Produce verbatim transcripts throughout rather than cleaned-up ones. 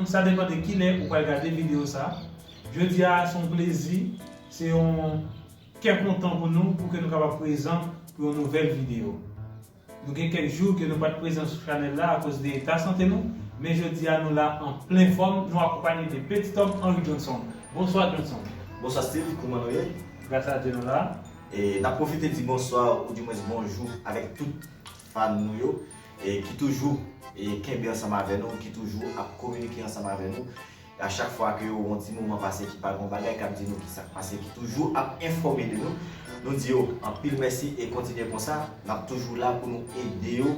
Sa depann de kilè ou pral gade videyo sa. Jodi a se yon plezi, se yon kè kontan pou nou, pou ke nou kapab prezan pou yon nouvèl videyo. Nou gen kèk jou ke nou pa t prezan sou chanèl la akoz de eta sante nou, men jodi a nou la an plen fòm, nou akonpaye de Petit Homme Henry Johnson. Bonswa Johnson. Bonswa Steve, kouman nou ye? Gras a Dye nou la. E n ap pwofite di bonswa oudimwens bonjou avèk tout fan nou yo, e ki toujou e kenbe ansanm avè nou, ki toujou ap kominike ansanm avè nou. A chak fwa ke yo wè yon ti moman pase ki pa gen yon bagay k ap di nou ki sa k pase, ki toujou ap enfòme de nou, nou di yo anpil mèsi e kontinye konsa. N ap toujou la pou nou ede yo.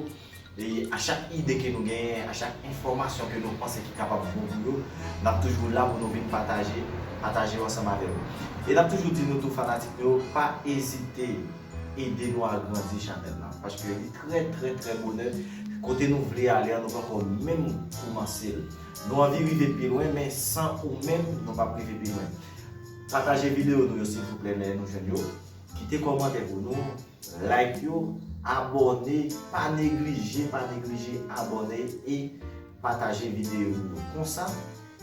E a chak ide ke nou genyen, a chak enfòmasyon ke nou panse ki kapab bon pou yo, n ap toujou la pou nou vin pataje, pataje yo ansanm avè yo. E n ap toujou di nou tou fanatik nou yo, pa ezite ede nou agrandi chanèl la. Paske li trè, trè, trè bonè. Kote nou vle ale an, nou poko menm koumanse l. Nou anvi rive pi lwen, men san ou menm, nou p ap rive pi lwen. Pataje videyo nou yo, silvouplè, lè nou jwenn yo. Kite kòmantè pou nou, like yo, abòne, pa neglije, pa neglije abòne e pataje videyo nou yo. Konsa,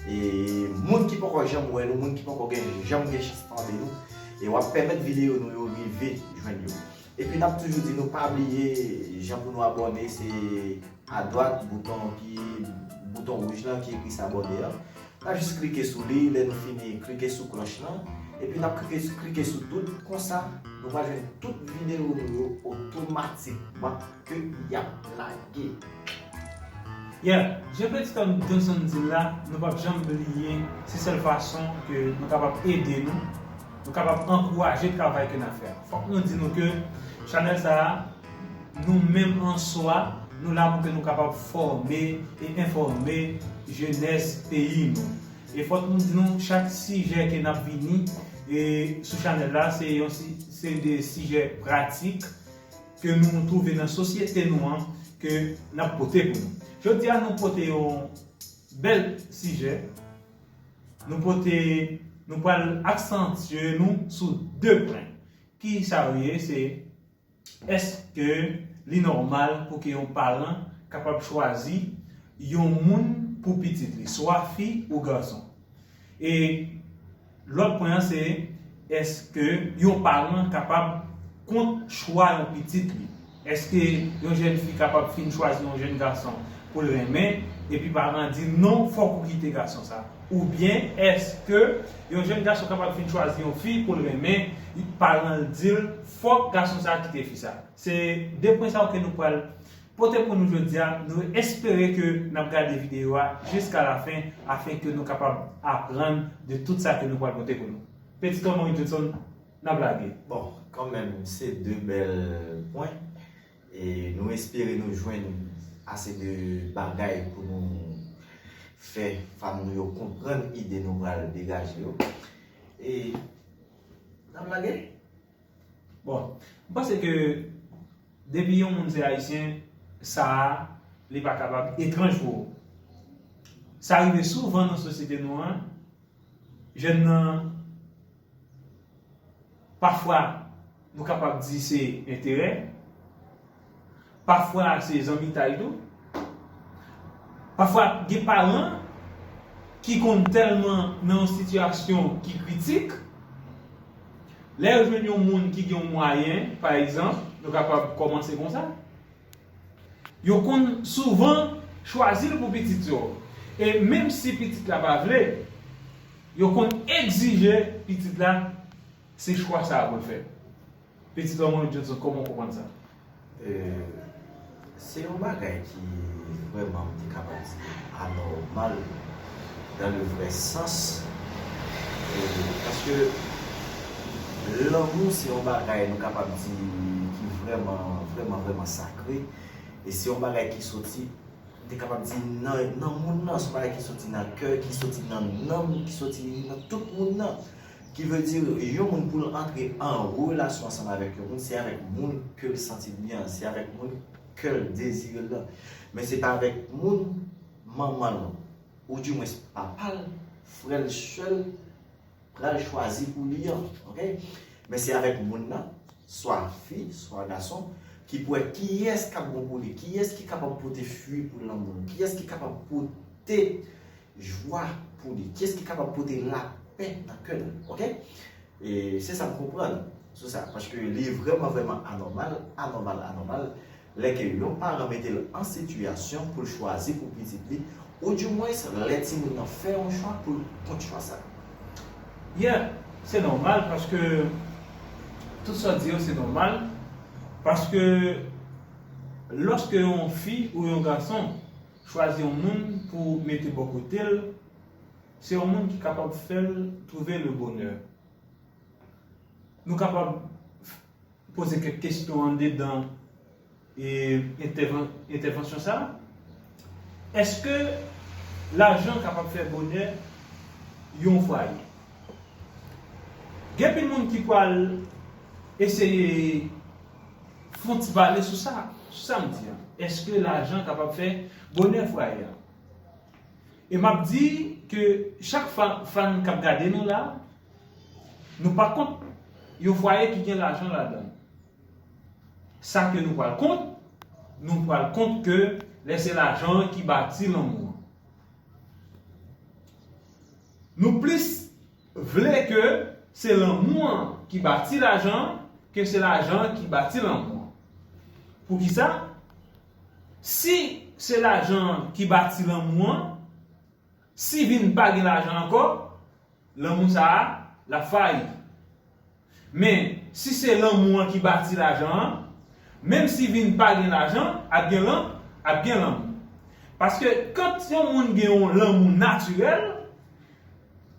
e moun ki poko janm wè nou, moun ki poko gen, janm gen chans tande nou, e w ap pèmèt videyo nou yo rive jwenn yo. Epi n ap toujou di nou pa bliye, jan pou nou abòne, se adwat, bouton ki, bouton wouj lan ki ekri s'abonner an. N ap jis klike sou li, lè nou fini, klike sou klòch lan. Epi n ap klike, klike sou tout, konsa, nou pral jwenn tout videyo nou yo otomatikman ke y ap lage. Yeah, jan Petit Homme Johnson di l la, nou p ap janm bliye, se sèl fason ke nou kapab ede nou, nou kapab ankouraje travay ke n ap fè a. Fòk nou di nou ke chanèl sa a, nou menm an swa, nou la pou ke nou kapab fòme e enfòme jenès peyi nou. E fòk nou di nou, chak sijè ke n ap vini e sou chanèl la, se yon si, se de sijè pratik ke nou twouve nan sosyete nou an, ke n ap pote pou nou. Jodi a, nou pote yon bèl sijè. Nou pote, nou pral aksantye nou sou de pwen. Ki sa yo ye? Se èske li nòmal pou ke yon paran kapab chwazi yon moun pou pitit li, swa fi ou gason? E lòt pwen an se, èske yon paran kapab kont chwa yon pitit li? Èske yon jèn fi kapab fin chwazi yon jèn gason pou l renmen, epi paran an di, "Non, fòk ou kite gason sa"? Oubyen èske yon jèn gason kapab fin chwazi yon fi pou l renmen, paran l di l, "Fòk gason sa kite fi sa"? Se de pwen sa yo ke nou pral pote pou nou jodi a. Nou espere ke n ap gade videyo a jiska lafen, afen ke nou kapab aprann de tout sa ke nou pral pote pou nou. Petit Homme Henry Johnson, n ap lage. Bon, kanmenm, se de bèl pwen. E nou espere nou jwenn ase de bagay pou nou fè fanm nou yo konprann ide nou pral degaje yo. E n ap lage? Bon, m panse ke depi yon moun se ayisyen, sa a, li pa kapab etranj pou ou. Sa rive souvan nan sosyete nou an, jèn nan, pafwa, nou kapab di se enterè, pafwa se zanmitay tou. Pafwa, gen paran ki konn tèlman nan yon sitiyasyon ki kritik, lè yo jwenn yon moun ki gen yon mwayen, pa egzanp, nou kapab kòmanse konsa, yo konn souvan chwazi l pou pitit yo. E menm si pitit la pa vle, yo konn egzije pitit la se chwa sa a pou l fè. Petit Homme Henry Johnson, kòman w konprann sa? E, se yon bagay ki vrèman, m te kapab di, anòmal dans le vrai sens. E, paske lanmou se yon bagay, nou kapab di, ki vrèman, vrèman, vrèman sakre. E se yon bagay ki soti, m te kapab di, nan, nan moun nan, se yon bagay ki soti nan kè, ki soti nan nanm, ki soti nan tout moun nan. Ki vle di, yon moun pou l antre an relasyon ansanm avèk yon moun, se avèk moun ke l santi l byen, se avèk moun ke l dezire l lan. Men se pa avèk moun manman l, oudimwens papa l, frè l, sè l, pral chwazi pou li an, oke? Men se avèk moun nan, swa fi, swa gason, ki pou wè kiyès k ap bon pou li, kiyès ki kapab pote fwi pou lanmou, kiyès ki kapab pote, jwa pou li? Kiyès ki kapab pote lapè nan kè l? Oke? E se sa m konprann sou sa, paske li vrèman, vrèman anòmal, anòmal, anòmal, lè ke yon paran mete l an sitiyasyon pou l chwazi pou pitit li, oudimwens lè timoun nan fè yon chwa pou l kont chwa sa. Yeah, se nòmal paske tout sa w di yo se nòmal, paske lòske yon fi ou yon gason chwazi yon moun pou mete bò kote l, se yon moun ki kapab fè l twouve le bonè. Nou kapab poze kèk kesyon andedan e entèvansyon sa a. Èske lajan kapab fè bonè yon fwaye? Gen anpil moun ki pral eseye fè yon ti pale sou sa, sou sa m di a. Èske lajan kapab fè bonè fwaye a? E m ap di ke chak fanm k ap gade nou la, nou pa kont yon fwaye ki gen lajan ladan l. Sa ke nou pral kont, nou pral kont ke lè se lajan an ki bati lanmou an. Nou plis vle ke se lanmou an ki bati lajan an ke se lajan an ki bati lanmou an. Poukisa? Si se lajan an ki bati lanmou an, si vin pa gen lajan ankò, lanmou sa a l ap fayi. Men, si se lanmou an ki bati lajan an, menm si vin pa gen lajan, ap gen lan, ap gen lanmou. Paske kan yon moun gen yon lanmou natirèl,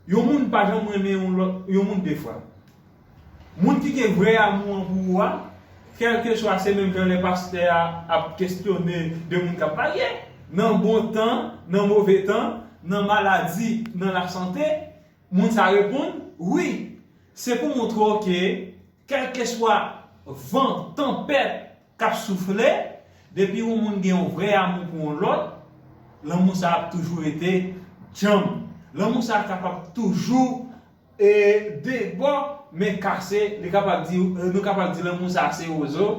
yon moun pa janm renmen yon lòt, yon moun de fwa. Moun ki gen vrè amou an pou ou a, kèlkeswa se menm jan lè pastè a ap kesyone de moun k ap marye, nan bon tan, nan move tan, nan maladi, nan lasante, moun sa reponn, wi. Se pou montre w ke kèlkeswa van, tanpèt k ap soufle, depi yon moun gen yon vrè amou pou yon lòt, lanmou sa ap toujou rete djanm. Lanmou sa kapab toujou e de bò, men kase, li kapab di, nou kapab di lanmou sa se wozo,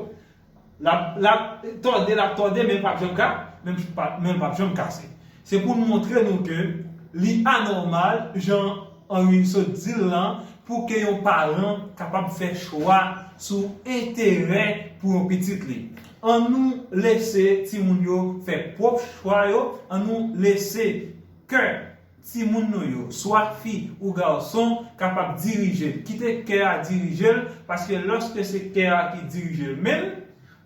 l ap, l ap tòde, l ap tòde, men l p ap janm ka, men l p ap janm kase. Se pou l montre nou ke li anòmal, jan Henry sot di l lan, pou ke yon paran kapab fè chwa sou enterè pou yon pitit li. An nou lese timoun yo fè pwòp chwa yo, an nou lese kè timoun nou yo, swa fi ou gason, kapab dirije l. Kite kè a dirije l, paske lòske se kè a ki dirije l menm,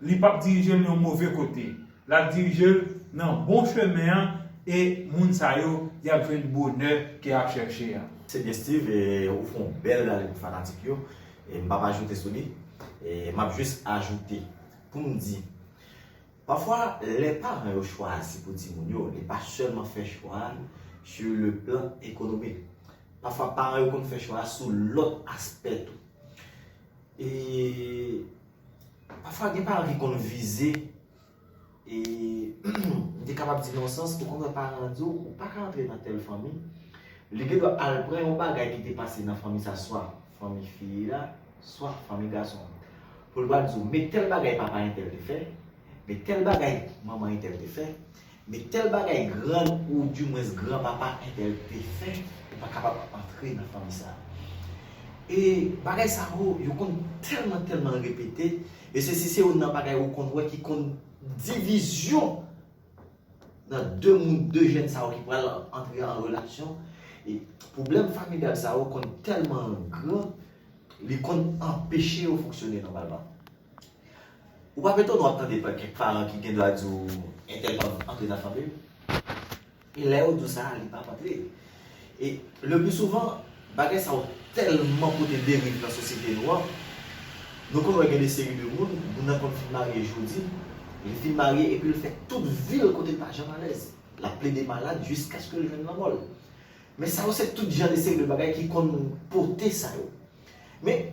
li p ap dirije l yon move kote. L ap dirije l nan bon chemen an, e moun sa yo, y ap jwenn bonè ke y ap chèche a. Se byen Steve, e ou fè yon bèl rale pou fanatik yo. E m p ap ajoute sou li. E m ap jis ajoute pou m di, pafwa, lè paran yo chwazi pou timoun yo, li pa sèlman fè chwa a sur le plan économique. Pafwa, paran yo konn fè chwa a sou lòt aspè tou. E pafwa, gen paran ki konn vize, e m te kapab di nan yon sans, ou konn wè paran an di w, ou pa ka antre nan tèl fanmi. Li gendwa al pran yon bagay ki te pase nan fanmi sa, swa fanmi fi la, swa fanmi gason an. Pou l pral di w, men tèl bagay papa entèl te fè, men tèl bagay manman entèl te fè, men tèl bagay grann oudimwens granpapa entèl te fè, ou pa kapab antre nan fanmi sa a. E bagay sa yo, yo konn tèlman, tèlman repete, e se si se youn nan bagay ou konn wè ki konn divizyon nan de moun, de jèn sa yo ki pral antre an relasyon. E pwoblèm familyal sa yo konn tèlman gran, li konn anpeche yo fonksyone nòmalman. Ou p ap etone w ap tande pa kèk paran ki gen dwa di w entèl p ap antre nan fanmi m. E lè yo di w sa, li p ap antre. E le pli souvan, bagay sa yo tèlman pote deriv nan sosyete nou an. Nou konn wè gen de seri de moun, moun nan konn fin marye jodi, li fin marye epi l fè tout vi l kote l pa janm alèz. L ap plede malad jiskaske l jwenn lanmò l. Men sa yo se tout jan de seri de bagay ki konn pote sa yo. Men,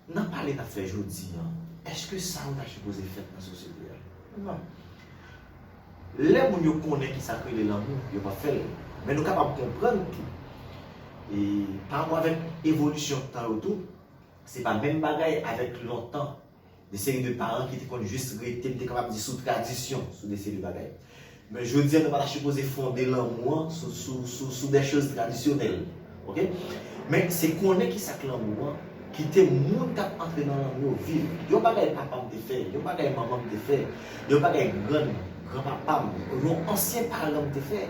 nan pale n ap fè jodi a, èske sa yo ta sipoze fèt nan sosyete a? Non. Lè moun yo konnen kisa k rele lanmou, yo p ap fè l. Men nou kapab konprann tou, e, pa rapò avèk evolisyon tan yo tou, se pa menm bagay avèk lontan. De seri de paran ki te konn jis rete, m te kapab di, sou tradisyon, sou de seri de bagay. Men jodi a, nou pa ta sipoze fonde lanmou an sou, sou, sou, sou de choz tradisyonèl. Oke? Men se konnen ki sa k lanmou an, kite moun k ap antre nan lanmou yo viv. Yon bagay papa m te fè, yon bagay manman m te fè, yon bagay grann, granpapa m, yon ansyen paran m te fè,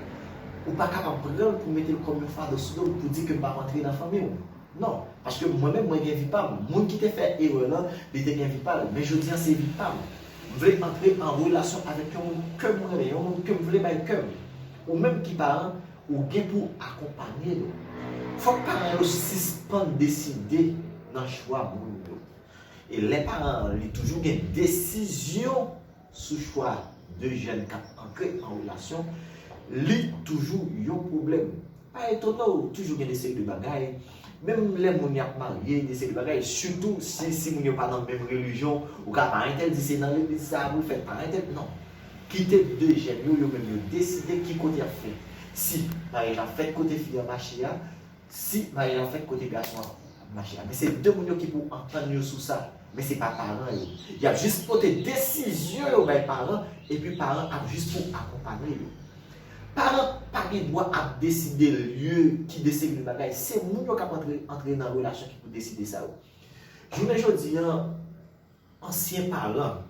ou pa kapab pran l pou mete l kòm yon fado sou do l pou di ke m p ap antre nan fanmi w. Non, paske mwen menm, mwen gen vi pa m. Moun ki te fè erè lan, li te gen vi pa l. Men jodi an, se vi pa m. M vle antre an relasyon avèk yon moun ke m renmen, yon moun ke m vle bay kè m. Ou menm ki paran, ou gen pou akonpanye yo. Fòk paran yo sispann deside nan chwa moun yo. E lè paran an, li toujou gen desizyon sou chwa de jèn k ap antre an relasyon, li toujou yon pwoblèm. Pa etone w, toujou gen de seri de bagay. Menm lè moun y ap marye, de seri de bagay, sitou si, si moun yo pa nan menm relijyon, ou ka pa entèdi se nan legliz sa a pou l fèt, pa entèdi, non. Kite de jèn yo, yo menm yo deside ki kote y ap fèt. Si maryaj la fèt kote fi an mache a, si maryaj la fèt kote gason an mache a. Men se de moun yo ki pou antann yo sou sa. Men se pa paran yo. Y ap jis pote desizyon yo bay paran, epi paran ap jis pou akonpanye yo. Paran pa gen dwa ap deside lye ki de seri de bagay. Se moun yo k ap antre, antre nan relasyon ki pou deside sa yo. Jounen jodi an, ansyen paran,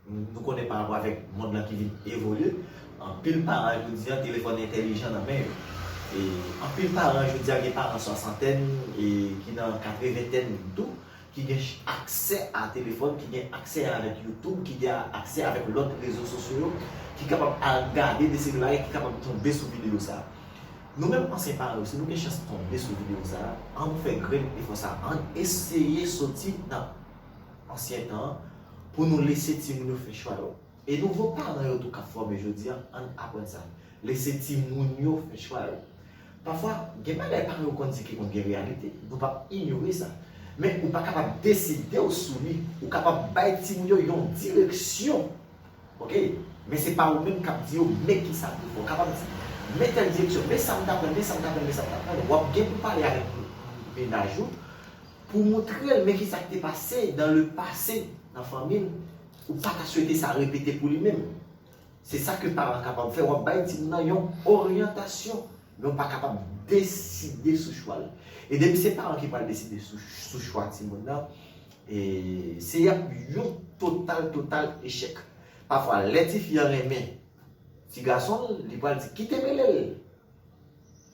nou konnen pa rapò avèk mond lan ki vin evolye, anpil paran jodi an telefòn entèlijan nan men yo. E anpil paran jodi a gen paran swasantèn e ki nan katreventèn tou, ki gen ch- aksè a telefòn, ki gen aksè avèk YouTube, ki gen aksè avèk lòt rezo sosyo yo, ki kapab al gade de seri de bagay, ki kapab tonbe sou videyo sa a. Nou menm ansyen paran yo, si nou gen chans tonbe sou videyo sa a, ann fè grenn efò sa a, ann eseye soti nan ansyen tan an pou nou lese timoun yo fè chwa yo. E nouvo paran yo tou k ap fòme jodi an, ann aprann sa. Lese timoun yo fè chwa yo. Pafwa, gen bagay paran yo konn di ki konn gen reyalite, nou p ap inyore sa. Men ou pa kapab deside w sou li, ou kapab bay timoun yo yon direksyon. Oke? Men se pa ou menm k ap di yo, men kisa pou fè. Ou kapab di, men tèl direksyon, men sa m t aprann, men sa m t aprann, men sa m t aprann. W ap gen pou pale avèk mennaj ou, pou montre l men kisa k te pase dans le passé nan fanmi l, ou pa ta swete sa repete pou li menm. Se sa ke paran kapab fè, w ap bay timoun nan yon oryantasyon, men w pa kapab deside sou chwa l. E depi se paran ki pral deside sou, sou chwa timoun nan, e se y ap yon total, total echèk. Pafwa, lè tifi an renmen ti gason l, li pral di, "Kite mele l."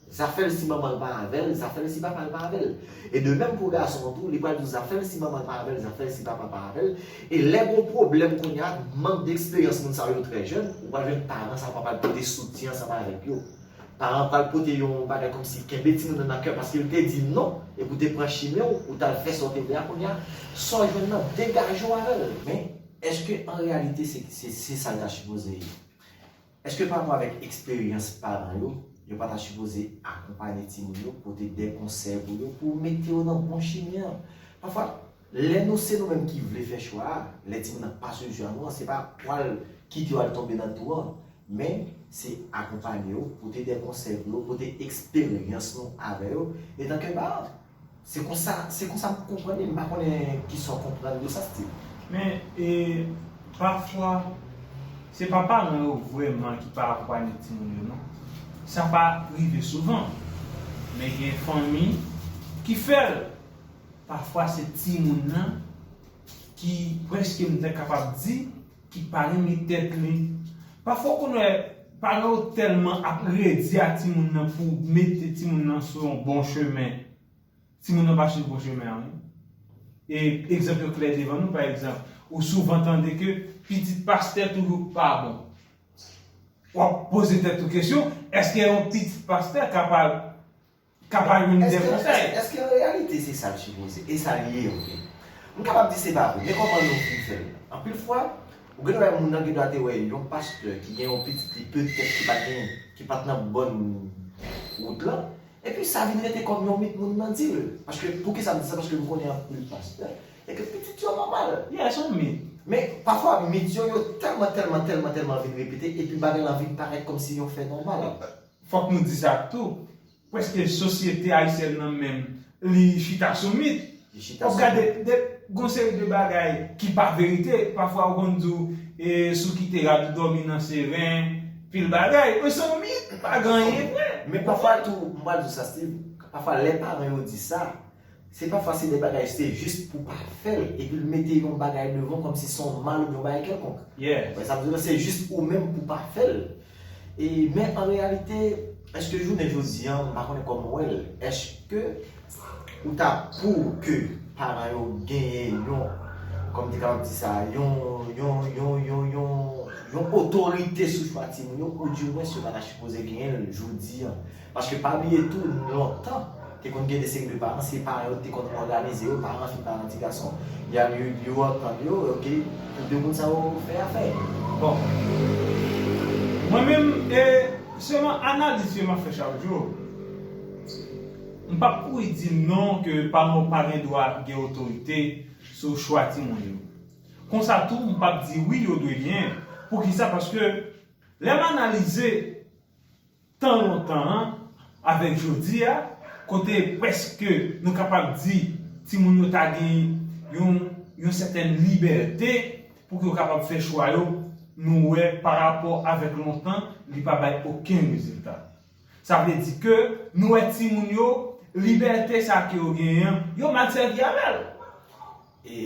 Zafè l si manman l pa avè l, zafè l si papa l pa avè l. E de menm pou gason an tou, li pral di w zafè l si manman l pa avè l, zafè l si papa l pa avè l. E lè gon pwoblèm kounye a, mank de eksperyans moun sa yo trè jèn, ou pral jwenn paran sa yo pa pral pote soutyen ansanm avèk yo. Paran pral pote yon bagay kòmsi kenbe timoun nan nan kè paske l te di non, epi w te pran chimen w, ou t al fè sa w te vle a kounye a, sa w jwenn nan degaje w avè l. Men, èske an reyalite se, se, se sa l ta sipoze ye? Èske pa rapò avèk eksperyans paran yo, yo pa ta sipoze akonpanye timoun yo, pote de konsèy pou yo, pou mete yo nan bon chimen an? Pafwa, lè nou se nou menm ki vle fè chwa a, lè timoun nan pa swiv chwa nou an, se pa pral kite yo al tonbe nan tou an, men se akonpanye yo, pote de konsèy pou yo, pote eksperyans nou avè yo, etanke paran. Se konsa, se konsa m konprann li, m pa konnen kisa w konprann de sa, Steve. Men, e, pafwa, se pa paran yo vrèman ki pa akonpanye timoun yo, non. Sa pa rive souvan. Men gen fanmi ki fè l. Pafwa, se timoun nan ki prèske, m ta kapab di, ki pa renmen tèt li. Pafwa, w konn wè, paran yo tèlman ap redi a timoun nan pou mete timoun nan sou yon bon chemen. Timoun nan pa swiv bon chemen an, wi. E egzanp yo klè devan nou, pa egzanp, ou souvan tande ke pitit pastè toujou pa bon. W ap poze tèt ou kesyon, èske yon pitit pastè ka pa, ka pa jwenn de konsèy? Èske an reyalite se sa l sipoze? E sa l ye, oke. M kapab di se pa vre, men kòman nou fin fè l? Anpil fwa, ou gen dwa wè moun nan gen dwa te wè yon pastè ki gen yon pitit li petèt ki pa t gen, ki pa t nan bòn wout lan, epi sa vin rete kòm yon mit moun nan di l. Paske, poukisa m di sa? Paske m konnen anpil pastè, e ke pitit yo nòmal. Yeah, se yon mit. Men, pafwa, mit yo, yo tèlman, tèlman, tèlman, tèlman vin repete, epi bagay lan vin parèt kòmsi yon fè nòmal. Fòk nou di sa tou. Prèske sosyete ayisyèn nan menm, li chita sou mit. Li chita sou mit. W ap gade de, gon seri de bagay ki pa verite. Pafwa, ou konn di w, e, si w kite rad ou dòmi nan seren, Pil bagay. Mezanmi, pa gen anyen vre. Men pafwa tou, m pral di w sa, Steve, pafwa lè paran yo di sa, se pafwa se de bagay se jis pou pa fè l, epi l mete yon bagay devan kòmsi se yon mal oubyen yon bagay kèlkonk. Yeah. Sa vle di se jis ou menm pou pa fè l. E, men an reyalite, èske jounen jodi a, m pa konnen kòman w wè l, èske ou ta pou ke paran yo genyen yon, kòm m te kapab di sa, yon, yon, yon, yon, yon, yon otorite sou chwa timoun yo, oudimwens yo pa ta sipoze genyen l jodi a. Paske pa bliye tou, lontan, te konn gen de seri de paran, se paran yo te konn òganize yo, paran fi, paran ti gason, y al yo, yo antann yo, oke, tout de moun sa yo fè afè. Bon. Mwen menm, e, selon analiz ke m ap fè chak jou, m p ap kouri di non ke paran yo pa gen dwa gen otorite sou chwa timoun yo. Konsa tou, m p ap di wi yo dwe genyen. Poukisa? Paske lè m analize tan lontan an avèk jodi a, kote prèske nou kapab di timoun yo ta gen yon, yon sètèn libète pou ke yo kapab fè chwa yo, nou wè parapò avèk lontan, li pa bay okenn rezilta. Sa vle di ke nou wè timoun yo, libète sa ke yo genyen an, yo mal sèvi avè l. E,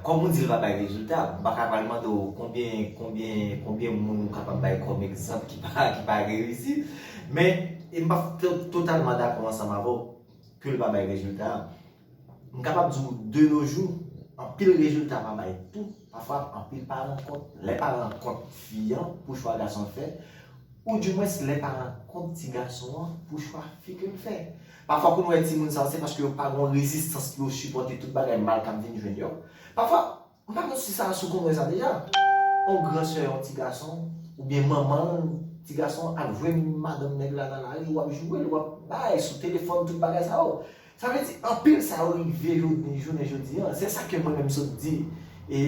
kòm ou di l pa bay rezilta, m pa ka pral mande w konbyen, konbyen, konbyen moun ou kapab bay kòm egzanp ki pa, ki pa reyisi. Men, e m pa to- totalman dakò ansanm avè w ke l pa bay rezilta. M kapab di w, de nos jours, anpil rezilta pa bay tou. Pafwa, anpil paran kont. Lè paran kont fi an pou chwa gason l fè, oudimwens lè paran kont ti gason an pou chwa fi ke l fè. Pafwa, pou nou wè timoun sa yo, se paske yo pa gen yon rezistans pou yo sipòte tout bagay mal k ap vin jwenn yo. Pafwa, m pa konn si sa, si w konn wè sa deja. Yon gran sè yon ti gason, oubyen manman l ti gason ap jwe madanm nèg la nan lari, w ap joure l, w ap bay sou telefòn, tout bagay sa yo. Sa vle di, anpil sa yo rive jodi, jounen jodi an. Se sa ke mwen menm sot di e,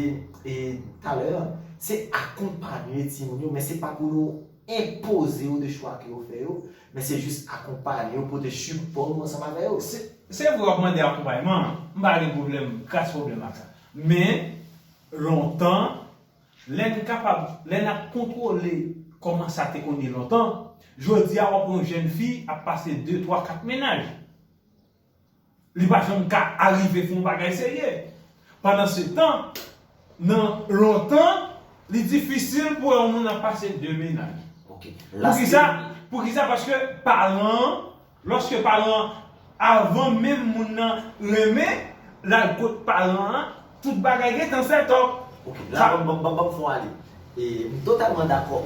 e talè an. Se akonpanye timoun yo, men se pa pou nou enpoze yo de chwa ke yo fè yo, men se jis akonpanye yo, pote sipò nou ansanm avè yo. Se, se vre w ap mande akonpayman, m pa gen pwoblèm, kras pwoblèm ak sa. Men, lontan, lè n kapab, lè n ap kontwole kòman sa te konn ye lontan, jodi a w ap wè yon jèn fi ap pase de, twa, kat mennaj. Li pa janm ka arive fè yon bagay serye. Pandansetan, nan lontan, li difisil pou wè yon moun ap pase de mennaj. Ok. Poukisa? Poukisa? Paske paran an, lòske paran an, avan menm moun nan renmen, l al kot paran an, tout bagay gentan sètòp. Ok, la, ban m fè w ale. E, m totalman dakò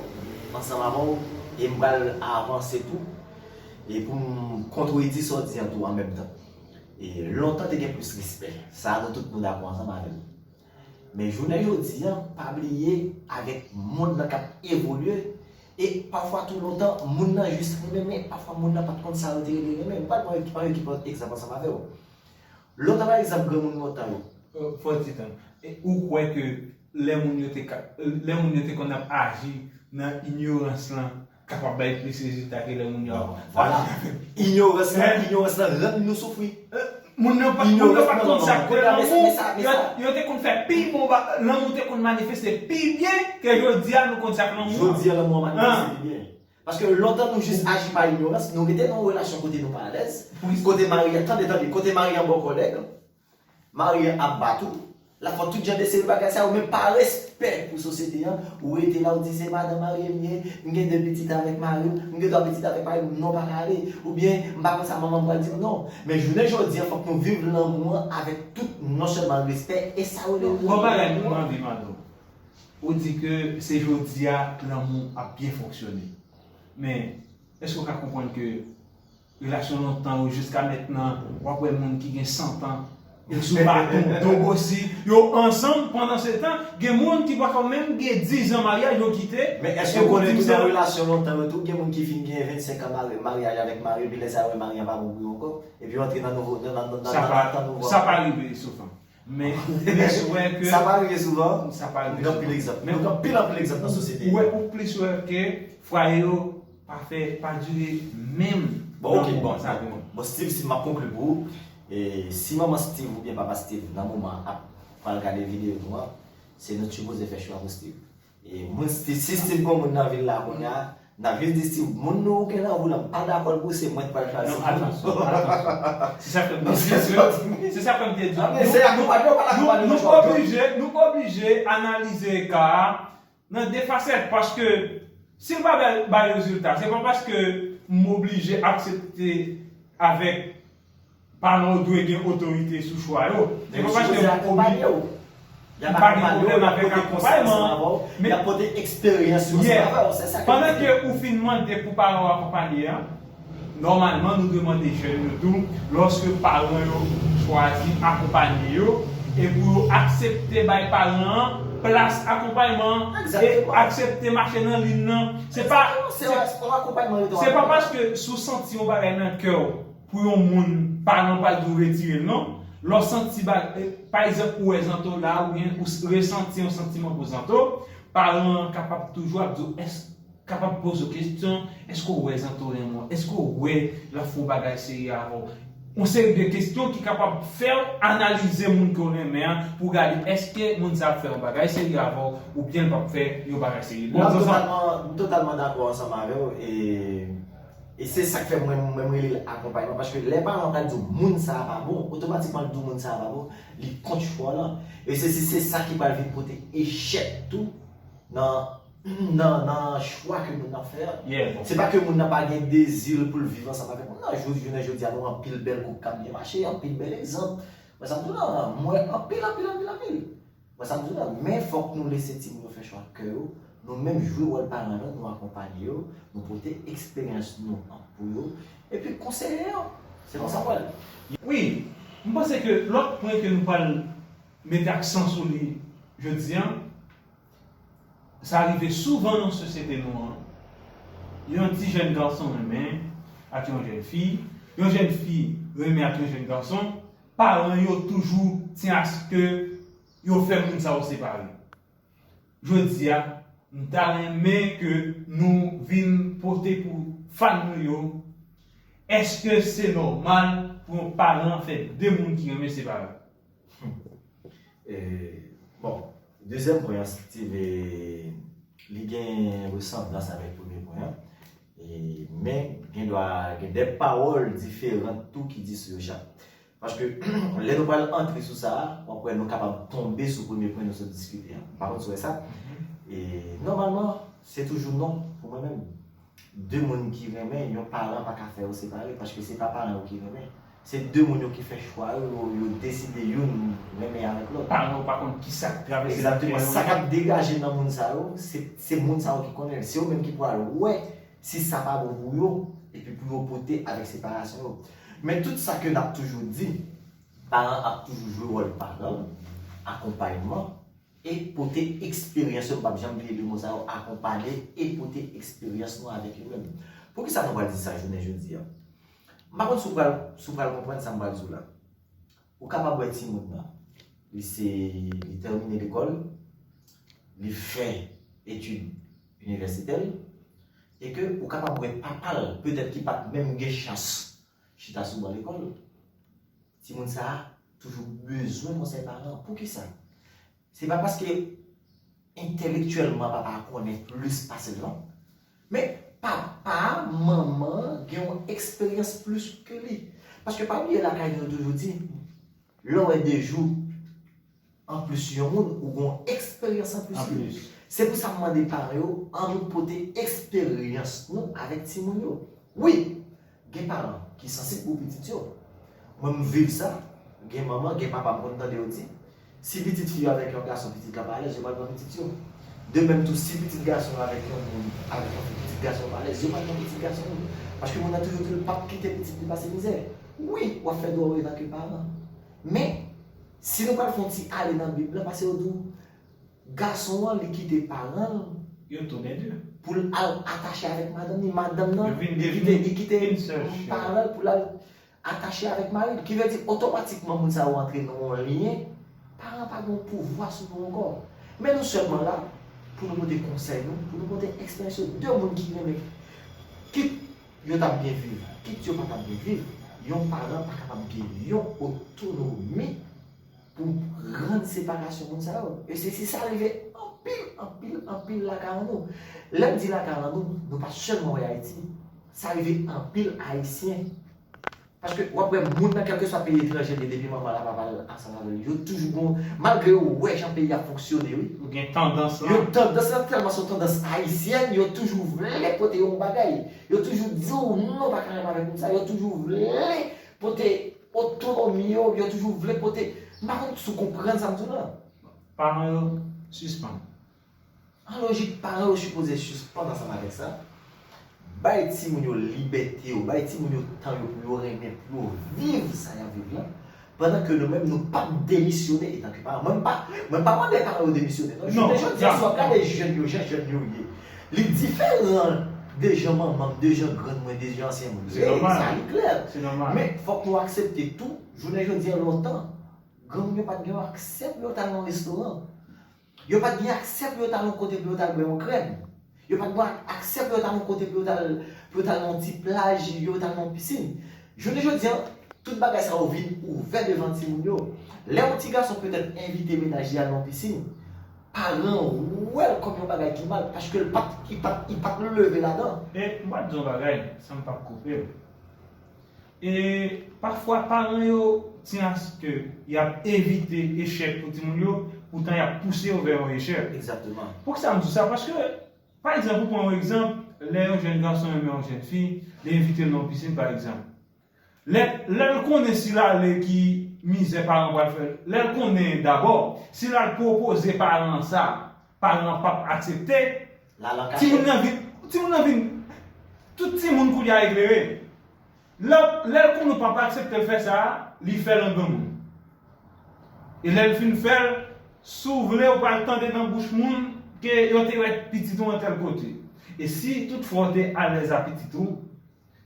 ansanm avè w, e m pral avanse tou, e pou m kontredi sa w di an tou an menm tan. E, lontan te gen plis respè. Sa a nou tout nou dakò ansanm avè l. Men jounen jodi an, pa bliye, avèk mond lan k ap evolye, e pafwa tou lontan, moun nan jis renmen, men pafwa moun nan pa t konn sa yo te rele renmen. M pral pran yon ekip egzanp ansanm avè w. Lontan, pa egzanp, granmoun lontan yo. Fò ti tan. E ou kwè ke lè moun yo te ka, lè moun yo te konn ap aji nan inyorans lan, kapab bay plis rezilta ke lè moun yo ap aji avèk. Inyorans lan, inyorans lan rann nou soufri. Moun nan pa, moun nan pa t konn sa k te lanmou. Yo te konn fè pi bon, lanmou te konn manifeste pi byen ke jodi a nou konn sa k lanmou an. Jodi a lanmou an manifeste pi byen. Paske lontan nou jis aji pa inyorans, nou rete nan yon relasyon kote nou pa alèz, kote mari an, tande, tande, kote mari an ba w kòlèg, mari an ap bat ou, l ap fè tout jan de seri bagay sa yo, men pa respè pou sosyete an, ou rete la, ou di se madan marye m ye, m gen de pitit avèk mari m, m gen twa pitit avèk mari m, non, pa ka ale, oubyen m pa konn sa manman m pral di m, non. Men jounen jodi an, fòk nou viv lanmou an avèk tout, non sèlman respè, e sa yo rele lanmou. Bon bagay, m anvi mande w. Ou di ke se jodi a lanmou ap byen fonksyone. Men, èske w ka konprann ke relasyon lontan yo jiska mentnan, w ap wè moun ki gen san tan, yo sou baton, dobosi, yo ansanm, pandansetan, gen moun ki poko menm gen diz an maryaj, yo kite. Men èske w konnen tou nan relasyon lontan yo tou, gen moun ki fin gen vennsenk an maryaj avèk mari l, epi lè sa yo wè mari an pa bon pou yo ankò, epi yo antre nan nouvo, nan, nan, nan, nan tan nouvo. Sa pa rive souvan. Men, plis wè ke. Sa pa rive souvan. Sa pa rive souvan. Gen anpil egzanp. Men gen anpil, anpil egzanp nan sosyete. Ou wè, ou plis wè ke fwaye yo pa fè, pa dire menm. Bon, ok, bon, bon. Bon, Steve, si m ap konkli pou ou, e, si manman Steve oubyen papa Steve, nan moman ap pral gade videyo nou an, se nou t sipoze fè chwa pou Steve. E moun, si, si Steve gon moun nan vil la kounye a, n ap jis di Steve, moun nou gen nan woul la, m pa dakò l pou se mwen ki pral chwazi. Non, atansyon, atansyon. Se sa k fè m te di, se sa k fè m te di. Ah, men se akonpanye, yo pa akonpanye. Nou oblije, nou oblije analize ka a nan de fasèt, paske si l pa bay, bay rezilta, se pa paske m oblije aksepte avèk paran yo dwe gen otorite sou chwa yo. Se pa paske m oblije. Y ap akonpanye w. Y ap akonpanye w, y ap pote konsèy ansanm avè w, y ap pote eksperyans yo ansanm avè w. Se sa ke m di. Pandan ke ou fin mande pou paran yo akonpanye an, nòmalman nou dwe mande jèn yo tou, lòske paran yo chwazi akonpanye yo, e pou yo aksepte bay paran an plas akonpayman an, e aksepte mache nan liy nan. Se pa, se pa paske si w santi yon bagay nan kè w, pou yon moun, paran pa dwe retire l non. Lè w santi, pa egzanp, ou wè zanto la, oubyen ou resanti yon santiman pou zanto, paran an kapab toujou ap di w, èske, kapab poze w kesyon, èske w wè zanto renmen w? Èske w wè l ap fè yon bagay serye avè w? Yon seri de kesyon ki kapab fè w analize moun ke w renmen an, pou w gade èske moun sa ap fè yon bagay serye avè w, oubyen l p ap fè yon bagay serye. Mwen totalman, totalman dakò ansanm avè w, e E se sa k fè mwen, mwen, mwen rele l akonpayman, paske lè paran an pral di w moun sa a pa bon, otomatikman l di w moun sa a pa bon, li kont chwa w lan. E se, se, se sa ki pral vin pote echèk tou nan, nan, nan chwa ke moun nan ap fè a. Se pa ke moun nan pa gen dezi l pou l viv ansanm avèk moun nan. Jodi, jounen jodi a, nou anpil bèl koup k ap byen mache, anpil bèl egzanp. Mwen sa m di w la, mwen anpil, anpil, anpil, anpil. Mwen sa m di w la, men fòk nou lese timoun yo fè chwa kè yo, nou menm jwe wòl paran nou, nou akonpanye yo, nou pote eksperyans nou an pou yo, epi konseye yo. Se konsa m wè l. Wi, m panse ke lòt pwen ke nou pral mete aksan sou li jodi a, sa rive souvan nan sosyete nou an. Yon ti jèn gason renmen ak yon jèn fi, yon jèn fi renmen ak yon jèn gason, paran yo toujou tyen aske yo fè moun sa yo separe. Jodi a, m ta renmen ke nou vin pote pou fan nou yo, èske se nòmal pou yon paran fè de moun ki renmen separe? E, bon, dezyèm pwen an, Steve, li gen resanblans avèk premye pwen an. E, men, gen dwa gen de pawòl diferan tou ki di sou yo chak. Paske, lè nou pral antre sou sa a, w ap wè nou kapab tonbe sou premye pwen nou sot diskite an. M pa konn si w wè sa. E, nòmalman, se toujou non pou mwen menm. De moun ki renmen, yon paran pa ka fè yo separe, paske se pa paran yo ki renmen. Se de moun yo ki fè chwa yo, yo, yo deside youn renmen avèk lòt. Paran yo pa konn kisa k travèse nan kè yo. Egzakteman. Sa k ap degaje nan moun sa yo, se, se moun sa yo ki konnen l. Se yo menm ki pral wè si sa pa bon pou yo, epi pou yo pote avèk separasyon yo. Men tout sa ke n ap toujou di, paran ap toujou jwe wòl paran, akonpayman, e pote eksperyans yo, m p ap janm bliye de mo sa yo, akonpanye e pote eksperyans nou avèk yo menm. Poukisa nou pral di sa jounen jodi a? M pa konn si w pral, si w pral konprann sa m pral di w la. Ou kapab wè timoun nan, li se, li tèmine lekòl, li fè etid inivèsitè l, e ke ou kapab wè papa l, petèt ki pa t menm gen chans chita sou ban lekòl. Timoun sa a toujou bezwen konsèy paran an. Poukisa? Se pa paske entèlektyèlman papa a konnen plis pase l non. Men papa a, manman an gen yon eksperyans plis ke li. Paske pa bliye lakay nou yo toujou di, lè w wè de jou anplis yon moun, ou gen yon eksperyans anplis li. Se pou sa m mande paran yo, ann nou pote eksperyans nou avèk timoun yo. Wi, gen paran ki sansib pou pitit yo. Mwen m viv sa, gen manman, gen papa m konn tande yo di, si pitit fi yo avèk yon gason, pitit la pa alèz, yo pral pran pitit yo. De menm tou, si pitit gason yo avèk yon moun, avèk yon fi, pitit gason yo pa alèz, yo pral pran pitit gason yo. Paske moun nan toujou di l p ap kite pitit li pase mizè. Wi, w ap fè dwa w antanke paran. Men, si nou pral fè yon ti ale nan Bib la, paske yo di w, gason an, li kite paran l pou l al atache avèk madanm li. Madanm nan, li kite, li kite paran l pou l al atache avèk mari l. Ki vle di, otomatikman, moun sa yo antre nan yon lyen, paran pa gen yon pouvwa sou nou ankò. Men nou sèlman la pou nou pote konsèy nou, pou nou pote eksperyans yo. De moun ki renmen, kit yo t ap byen viv, kit yo pa t ap byen viv, yon paran pa kapab gen yon otonomi pou rann separasyon moun sa yo. E se si sa rive, Anpil, anpil, anpil lakaran nou. Lè m di lakaran nou, nou pa sèlman wè Ayiti. Sa rive anpil Ayisyen. Paske w ap wè moun nan, kèlkeswa peyi etranje l ye, depi manman l ak papa l ansanm avè l, yo toujou gon, malgre yo wè jan peyi a fonksyone, wi. Yo gen tandans lan. Yo tandans lan tèlman se yon tandans ayisyèn, yo toujou vle pote yon bagay. Yo toujou di w non, pa ka renmen avèk moun sa. Yo toujou vle pote otonomi yo, yo toujou vle pote. M pa konn si w konprann sa m di w lan. Paran yo sispann. An lojik, paran yo sipoze sispann ansanm avèk sa. Bay timoun yo libète yo, bay timoun yo tan yo pou yo renmen, pou yo viv sa y ap viv lan. Pandan ke nou menm, nou p ap demisyone etanke paran. Mwen, m pa, mwen, m pa mande paran yo demisyone, non. Jounen jodi a, si w ap gade jèn yo, jan jèn yo ye, li diferan de jan manman m, de jan grann mwen, de jan ansyen moun yo ye. Sa, li klè. Men, fòk nou aksepte tou, jounen jodi a, lontan, granmoun yo pa t gen aksè pou yo t al nan restoran. Yo pa t gen aksè pou yo t al yon kote pou yo t al bwè yon krèm. Yo pa t gen aksè pou yo t al yon kote pou yo t al, pou yo t al nan yon ti plaj, yo t al nan yon pisin. Jounen jodi a, tout bagay sa yo vin ouvè devan timoun yo. Lè yon ti gason petèt envite mennaj li al nan yon pisin, paran an wè l kòm yon bagay ki mal, paske l pa t, li pa t, li pa t leve ladan. E m pral di yon bagay, san m p ap koupe l. E pafwa, paran yo tyen aske y ap evite echèk pou timoun yo, poutan y ap pouse yo vè yon echèk. Egzakteman. Poukisa m di sa? Paske, pa egzanp, ou pran yon egzanp, lè yon jèn gason renmen yon jèn fi, li envite l nan yon pisin, pa egzanp. Lè, lè l konnen si l ale ki mizè paran pral fè l, lè l konnen dabò, si l al pwopoze paran an sa, paran an p ap aksepte, timoun nan vin, timoun nan vin, tout timoun kounye a eklere. Lè, lè l konnen w p ap aksepte l fè sa a, li fè l an granmoun. E lè l fin fè l, si w vle, ou pral tande nan bouch moun ke yo te wè pitit ou antèl kote. E si toutfwa w te alèz a pitit ou,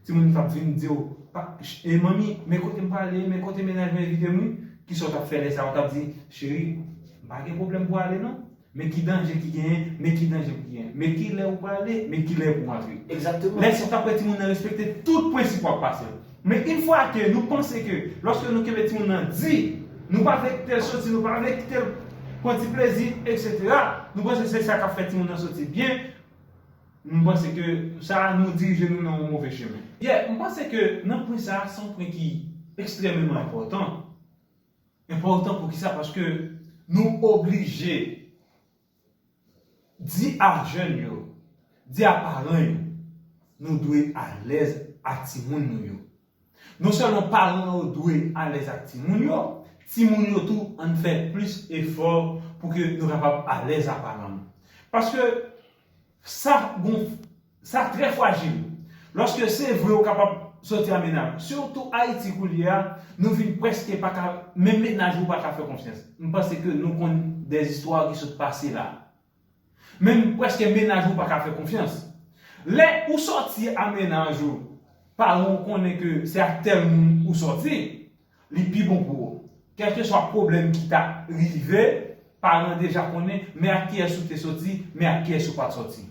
timoun t ap vin di w, "Pa, e manmi, men kote m prale, men kote mennaj mwen envite m wi." Kisa w t ap fè lè sa a? Ou t ap di, "Cheri, m pa gen pwoblèm pou ale non." Men ki danje ki genyen, men ki danje ki genyen. Men ki lè ou prale, men ki lè pou antre. Egzakteman. Lè sa w t ap wè timoun nan respekte tout prensip w ap pase l. Men yon fwa ke nou panse ke lòske nou kenbe timoun nan di, nou pa vle kite l soti, nou pa vle kite l pran ti plezi, etsetera, nou panse se sa k ap fè timoun nan soti byen, m panse ke sa nou dirije nou nan yon move chemen. Yeah, m panse ke nan pwen sa a, se yon pwen ki ekstrèmeman enpòtan. Enpòtan poukisa? Paske nou oblije di a jèn yo, di a paran yo, nou dwe alèz ak timoun nou yo. Non sèlman paran yo dwe alèz ak timoun yo, timoun yo tou, ann fè plis efò pou ke nou kapab alèz ak paran nou. Paske sa gon, sa trè frajil. Lòske se vre ou kapab soti a mennaj ou, sitou Ayiti koulye a, nou vin prèske pa ka, menm mennaj ou pa ka fè konfyans. M panse ke nou konn de zistwa ki sot pase la. Menm prèske mennaj ou pa ka fè konfyans. Lè ou soti a mennaj ou, paran w konnen ke se ak tèl moun ou soti, li pi bon pou ou. Kèlkeswa pwoblèm ki ta rive, paran deja konnen, men ak kiyès ou te soti, men ak kiyès ou pa t soti.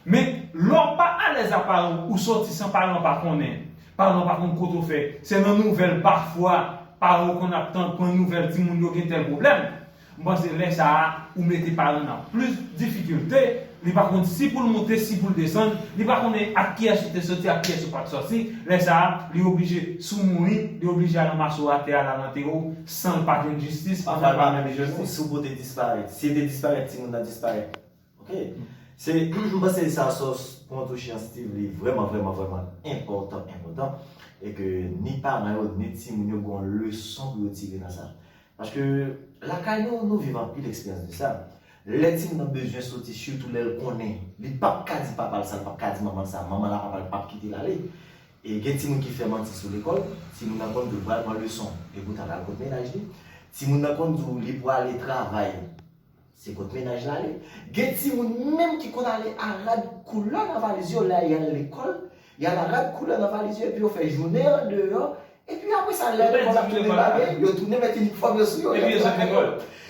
Men, lè w pa alèz a paran w, ou soti san paran pa konnen, paran pa konn kote w fè, se nan nouvèl pafwa, paran w konn ap tann pran nouvèl timoun yo gen tèl pwoblèm. M panse lè sa a, ou mete paran nan plis difikilte, li pa konn si pou l monte, si pou l desann, li pa konnen ak kiyès ou te soti, ak kiyès ou pa t soti. Lè sa a, li oblije, si w mouri, li oblije al ranmase w atè a, al antere w, san l pa jwenn jistis, san l pa jwenn jistis. Si w pote disparèt, si te disparèt, timoun nan disparèt. Ok. Se, m panse sa, sa w pran touche an, Steve, li vrèman, vrèman, vrèman enpòtan, enpòtan. E ke ni paran yo, ni timoun yo gen yon leson pou yo tire nan sa. Paske lakay nou, nou viv anpil eksperyans de sa. Lè timoun nan bezwen soti, sitou lè l konnen li p ap ka di papa l sa, li p ap ka di manman l sa, manman l ak papa l p ap kite l ale. E gen timoun ki fè manti sou lekòl, timoun nan konn di w pral pran leson, epi w t al al kot mennaj li. Timoun nan konn di w li prale travay, se kot mennaj la ale. Gen timoun menm ki konn ale a rad koulè nan valiz yo lè y al lekòl, y al a rad koulè nan valiz yo, epi yo fè jounen andeyò, epi apre sa, lè lekòl ap tounen bagay, yo tounen met inifòm yo sou yo, y ap lakay yo.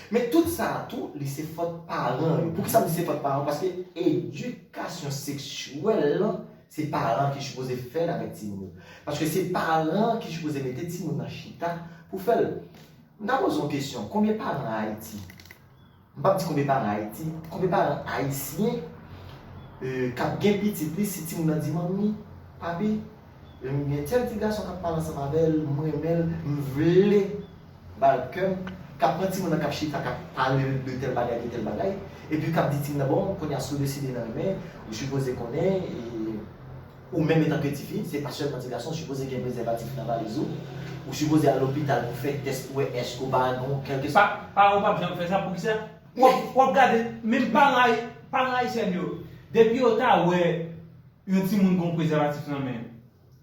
Men tout sa a tou, li se fòt paran yo. Poukisa m di se fòt paran? Paske edikasyon seksyèl lan, se paran ki sipoze fè l avèk timoun yo. Paske se paran ki sipoze mete timoun nan chita pou fè l. M ta poze yon kesyon, konbyen paran Ayiti M p ap di konbyen paran Ayiti, konbyen paran ayisyen, euh, k ap gen pitit li, si timoun nan di, "Manmi, papi, euh, m gen tèl ti gason k ap pale ansanm avè l, m renmen l, m vle ba l kè m," k ap pran timoun nan, k ap chita, k ap pale de tèl bagay, de tèl bagay, epi k ap di timoun nan, "Bon, kounye a, si w deside nan renmen, ou sipoze konnen, e, ou menm antanke tifi, se pa sèlman ti gason, ou sipoze gen prezèvatif nan valiz ou, ou sipoze al lopital pou fè tès pou wè èske w pa gen kèlkeswa." Pa, paran w p ap janm fè sa, poukisa? W ap, w ap gade, menm paran, paran ayisyen yo, depi yo ta wè yon timoun gen yon prezèvatif nan men,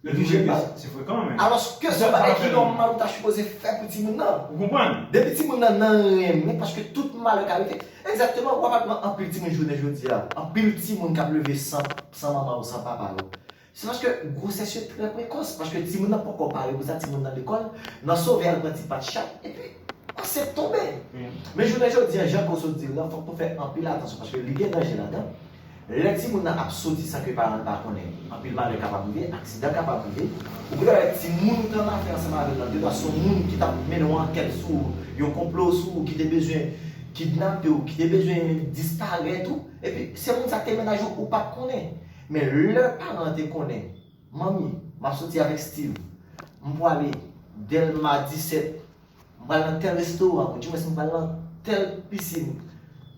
yo toujou di, "Se frekan, men." Alòske se yon bagay ki nòmal ou ta sipoze fè pou timoun nan. Ou konprann? Depi timoun nan nan renmen, paske tout malè ka rive. Egzakteman, w ap pran anpil timoun jounen jodi a. Anpil timoun k ap leve san, san manman yo, san papa yo. Se paske gwosès yo trè prekòs, paske timoun nan poko pare pou sa, timoun nan lekòl, nan sove al pran ti pat chat, epi ansent tonbe. Men jounen jodi a, jan ke w sot di l lan, fòk nou fè anpil atansyon, paske li gen danje ladan. Lè timoun nan ap soti san ke paran l pa konnen, anpil malè kapab rive, aksidan kapab rive. Ou genlè wè timoun ou t annafè ansanm avè l lan, gendwa se yon moun ki t ap mennen yon ankèt sou ou, yon konplo sou ou, ki te bezwen kidnape w, ki te bezwen disparèt ou, epi se moun sa k te mennaj ou, ou pa t konnen. Men lè paran an te konnen, "Manmi, m ap soti avèk Steve, m pwale Dèlma disèt, m pral nan tèl restoran, oudimwens m pral nan tèl pisin."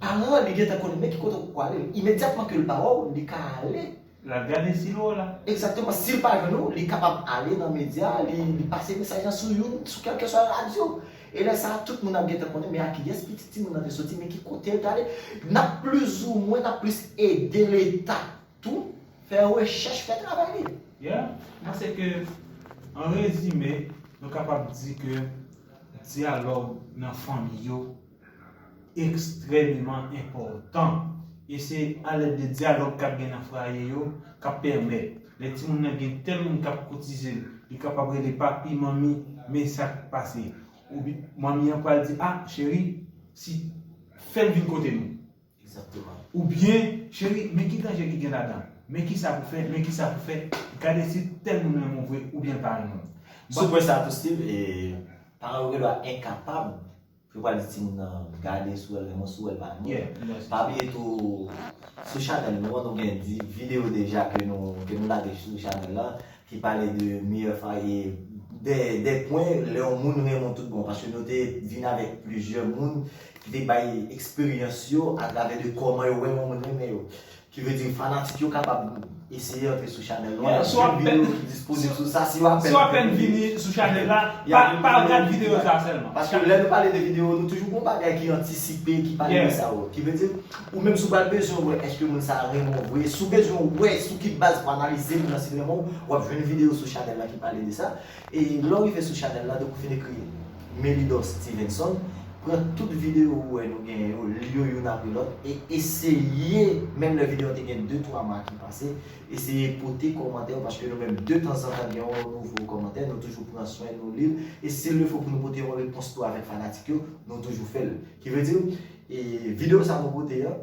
Paran an, li gentan konnen men ki kote pou ale. Imedyatman ke l pa wè w, li ka ale. L al gade si l wè w la. Egzakteman, si l pa jwenn ou, li kapab ale nan medya, li, li pase mesaj lan sou youn, sou kèlkeswa radyo. E lè sa a, tout moun ap gentan konnen, men a kiyès pitit timoun nan te soti, men ki kote l t ale. N ap plizoumwen, n ap plis ede Leta tou fè rechèch, fè travay li. Yeah. M panse ke, an rezime, nou kapab di ke dyalòg nan fanmi yo ekstrèmeman enpòtan. E se alèd de dyalòg k ap gen nan fwaye yo k ap pèmèt, lè timoun nan gen tèl moun k ap koutize l, li kapab rele papi, manmi, men sa k pase. Oubyen manmi an pral di, "A, cheri, si, fè l vin kote nou." Egzakteman. Oubyen, "Cheri, men ki danje ki gen ladan. Men ki sa pou fè, men ki sa pou fè. Gade si tèl moun renmen w vre oubyen l pa renmen w." Sou pwen sa a tou, Steve, e, paran yo gendwa enkapab pou yo pral di timoun nan, "Gade si w renmen w, si w pa renmen w." Yeah, yeah. Pa bliye tou, sou chanèl nou an, nou gen di, videyo deja ke nou, ke nou lage sou chanèl la, ki pale de meyè fwaye, de, de pwen lè yon moun renmen w tout bon, paske nou te vin avèk plizyè moun ki te bay eksperyans yo atravè de kòman yo wè yon moun renmen yo. Ki vle di fanatik yo kapab eseye antre sou chanèl nou an, y ap jwenn videyo ki disponib sou sa, si w apèn vini sou chanèl la, pa, pa gad videyo sa sèlman. Paske lè nou pale de videyo, nou toujou gon bagay ki antisipe, ki pale de sa yo. Ki vle di, ou menm si w pral bezwen wè èske moun sa a renmen w vre, si w bezwen wè sou ki baz pou analize moun nan si l renmen w, w ap jwenn videyo sou chanèl la ki pale de sa. E lè w rive sou chanèl la, depi w fin ekri Melidor Stevenson, pran tout videyo ou wè nou genyen yo, li yo youn apre lòt, e eseye, menm lè videyo an te gen de twa mwa ki pase, eseye pote kòmantè w, paske nou menm, detanzantan, gen yon nouvo kòmantè, nou toujou pran swen, nou li l, e si l fo pou nou pote yon repons tou avèk fanatik yo, nou toujou fè l. Ki vle di, e videyo sa nou pote an,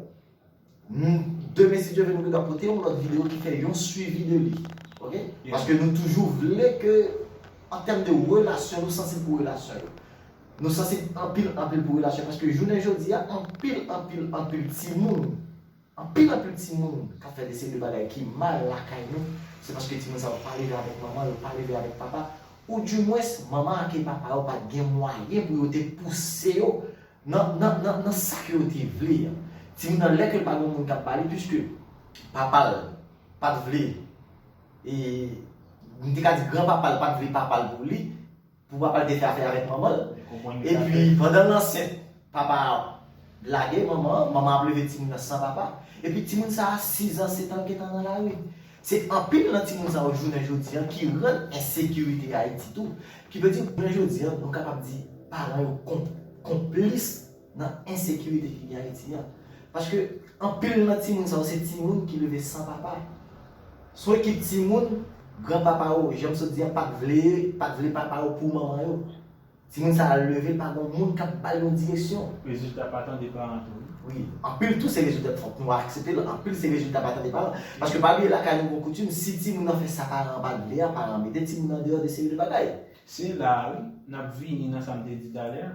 demen, si Dye vle, nou gendwa pote yon lòt videyo ki fè yon swivi de li. Oke? Paske nou toujou vle ke, an tèm de relasyon, nou sansib pou relasyon yo. Nou sansib anpil, anpil pou relasyon. Paske jounen jodi a, anpil, anpil, anpil timoun, anpil, anpil timoun k ap fè de seri de bagay ki mal lakay nou, se paske timoun sa yo pa leve avèk manman, yo pa leve avèk papa, oudimwens, manman ak papa yo pa t gen mwayen pou yo te pouse yo nan, nan, nan, nan sa ke yo te vle a. Timoun nan, lè ke l pa gen moun k ap ba li, piske papa l pa t vle, e, m te ka di granpapa l pa t vle papa l pou li, pou papa l te fè afè avèk manman l. Epi, pandan l ansent, papa a lage manman an, manman an ap leve timoun nan san papa. Epi, timoun sa a, sis an, sèt an, l gentan nan lari. Se anpil nan timoun sa yo jounen jodi an ki rann ensekirite Ayiti tou. Ki vle di, jounen jodi an, nou kapab di paran yo kon-, konplis nan ensekirite ki gen Ayiti an. Paske anpil nan timoun sa yo se timoun ki leve san papa. Se yon ekip timoun, granpapa yo, jan m sot di a, pa t vle, pa t vle papa yo pou manman yo. Timoun sa a leve, pa gen moun k ap ba l yon direksyon. Rezilta pa tande paran tou, wi. Wi, anpil tou se rezilta, fòk nou aksepte l, anpil se rezilta pa tande paran. Paske pa bliye, lakay nou gon koutim, si timoun nan fè sa paran an pa t vle a, paran an mete timoun nan deyò de seri de bagay. Se la a, wi, n ap vini nan sa m te di talè a.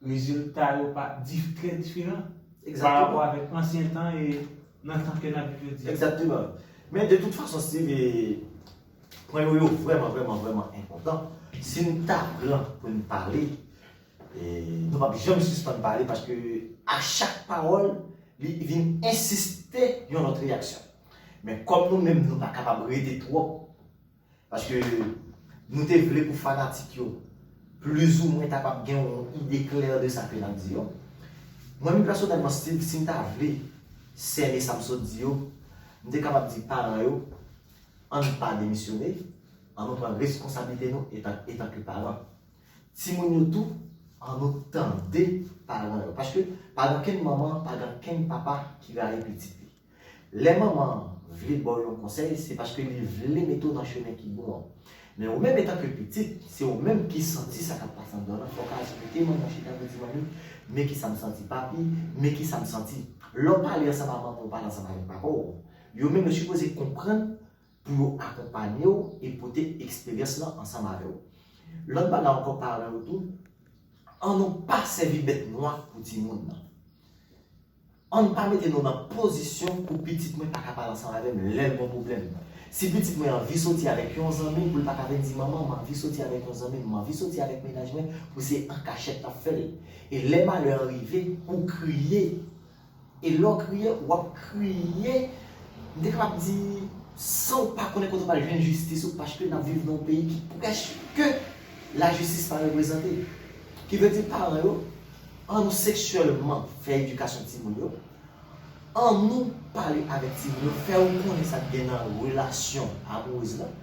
rezilta yo pa dif, trè diferan pa rapò avèk ansyen tan e nan tan ke n ap viv jodi a. Egzakteman. Men de tout fason, Steve, e, pwen yo, yo vrèman, vrèman, vrèman enpòtan. Si n ta pran pou n pale, e, nou p ap janm sispann pale paske a chak pawòl, li vin ensiste yon lòt reyaksyon. Men kòm nou menm, nou pa kapab rete twòp, paske nou te vle pou fanatik yo plizoumwen kapab gen yon ide klè de sa ke n ap di yo. Mwen menm pèsonèlman, Steve, si m ta vle sène sa m sot di yo, m te kapab di paran yo, ann pa demisyone, ann nou pran reskonsablite nou etan, etanke paran. Timoun yo tou, ann nou tande paran yo. Paske pa gen kenn manman, pa gen kenn papa ki rayi pitit li. Lè manman an vle ba w yon konsèy, se paske li vle mete w nan chemen ki bon an. Men ou menm, etanke pitit, se ou menm ki santi sa k ap pase anndan w lan, fò w ka di, "Koute, manman, chita pou di manmi, men ki sa m santi, papi, men ki sa m santi." Lè w pale ansanm ak manman w, pale ansanm avèk papa w, yo menm yo sipoze konprann pou yo akonpanye w e pote eksperyans lan ansanm avè w. Lòt bagay ankò, paran yo tou, ann nou pa sèvi bèt nwa pou timoun nan. Ann pa mete nou nan pozisyon pou pitit mwen pa ka pale ansanm avè m lè l gon pwoblèm. Si pitit mwen anvi soti avèk yon zanmi, pou l pa ka vin di, "Manman, m anvi soti avèk yon zanmi m, m anvi soti avèk mennaj mwen," pou se an kachèt l ap fè l. E lè malè an rive, ou kriye. E lè w kriye, w ap kriye, m te kapab di, san w pa konnen kote w pral jwenn jistis ou, paske n ap viv nan yon peyi ki prèske lajistis pa reprezante. Ki vle di paran yo, ann nou seksyèlman fè edikasyon timoun yo, ann nou pale avèk timoun yo, fè yo konnen sa k gen nan relasyon amourèz lan,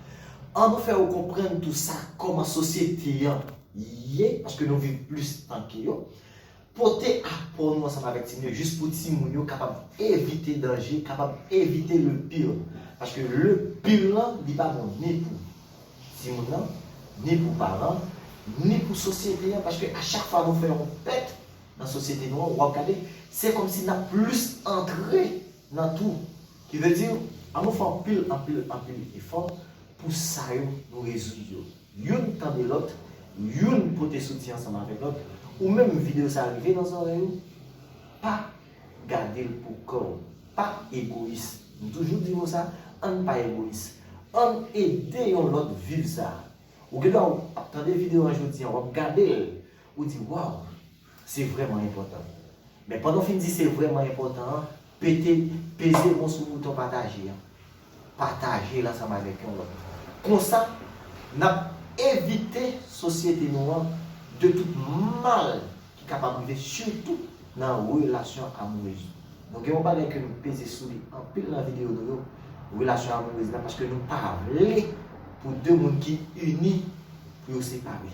ann nou fè yo konprann tou sa kòman sosyete an ye, paske nou viv plis tan ke yo. Pote apò nou ansanm avèk timoun yo, jis pou timoun yo kapab evite danje, kapab evite le pire. Paske le pire lan, li pa bon ni pou timoun nan, ni pou paran, ni pou sosyete an. Paske a chak fwa nou fè yon pèt nan sosyete nou an, w ap gade, se kòmsi n ap plis antre nan twou. Ki vle di, ann nou fè anpil, anpil, anpil efò pou sa yo nou rezoud yo. Youn tande lòt, youn pote soutyen ansanm avèk lòt. Ou menm, videyo sa a rive nan zòrèy ou, pa gade l pou kò w. Pa egoyis. M toujou di nou sa, ann pa egoyis. Ann ede yon lòt viv sa. Ou gen dwa ap tande videyo an jodi an, w ap gade l, ou di, "Waw, se vrèman enpòtan." Men pandan w fin di se vrèman enpòtan an, pete, peze bon sou bouton pataje an. Pataje l ansanm avèk yon lòt. Konsa, n ap evite sosyete nou an de tout mal ki kapab rive, sitou nan relasyon amourèz. Nou gen yon bagay ke nou peze sou li anpil nan videyo nou yo, relasyon amourèz la, paske nou pa vle pou de moun ki ini pou yo separe.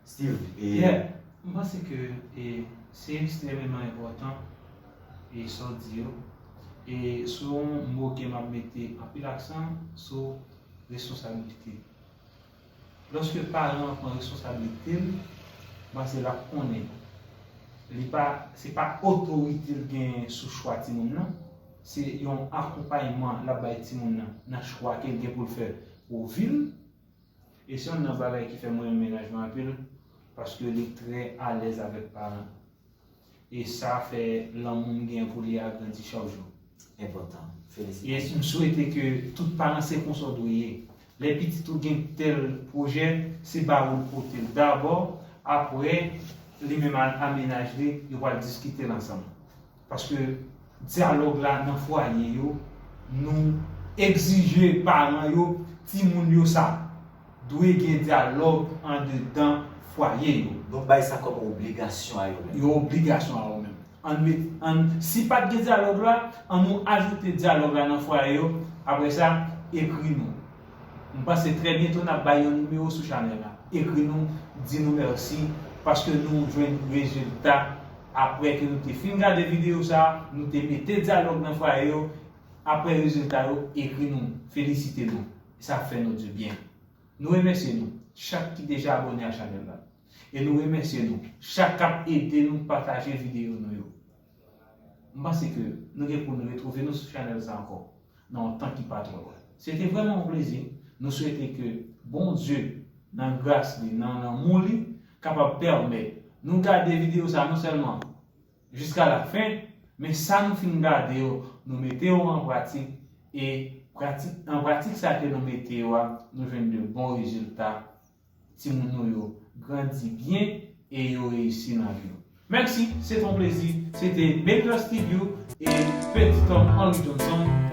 Steve, e Yeah, m panse ke, e, se ekstrèmeman enpòtan, e, sa w di yo. E sou yon mo ke m ap mete anpil aksan, sou responsablite. Lòske paran an pran responsablite l, m panse l ap konnen li pa, se pa otorite l genyen sou chwa timoun nan, se yon akonpayman l ap bay timoun nan nan chwa ke l gen pou l fè pou vi l. E se youn nan bagay ki fè mwen renmen mennaj mwen anpil, paske li trè alèz avèk paran. E sa fè lanmou m gen pou li a grandi chak jou. Enpòtan. E Felisitasyon. M swete ke tout paran se konsa w dwe ye. Lè pitit ou gen tèl pwojè, se ba ou l pote l dabò, apre, li menm al amenaj li, yo pral diskite l ansanm. Paske dyalòg la nan fwaye yo, nou egzije paran yo, timoun yo sa. Dwe gen dyalòg andedan fwaye yo. Nou bay sa kòm obligasyon a yo menm. Yo obligasyon a yo menm. Ann met, ann, si pa t gen dyalòg la, ann nou ajoute dyalòg la nan fwaye yo, apre sa, ekri nou. M panse trè byento n ap bay yon nimewo sou chanèl la. Ekri nou, di nou mèsi, paske nou jwenn rezilta. Apre ke nou te fin gade videyo sa, nou te mete dyalòg nan fwaye yo, apre rezilta yo, ekri nou, felisite nou. Sa ap fè nou dibyen. Nou remèsye nou, chak ki deja abòne a chanèl la. E nou remèsye nou, chak k ap ede nou pataje videyo nou yo. M panse ke nou gen pou nou retwouve nou sou chanèl sa ankò, nan yon tan ki pa twò lwen. Se te vrèman yon plezi. Nou swete ke Bondye, nan gras li, nan lanmou li, kapab pèmèt nou gade videyo sa non sèlman jiska la fen, men sa nou fin gade yo, nou mete yo an pratik, e pratik, an pratik sa ke nou mete yo a, nou jwenn de bon rezilta. Timoun nou yo grandi byen e yo reyisi nan vi yo. Mèsi, se te yon plezi. Se te Melvin Studio e Petit Homme Henry Johnson.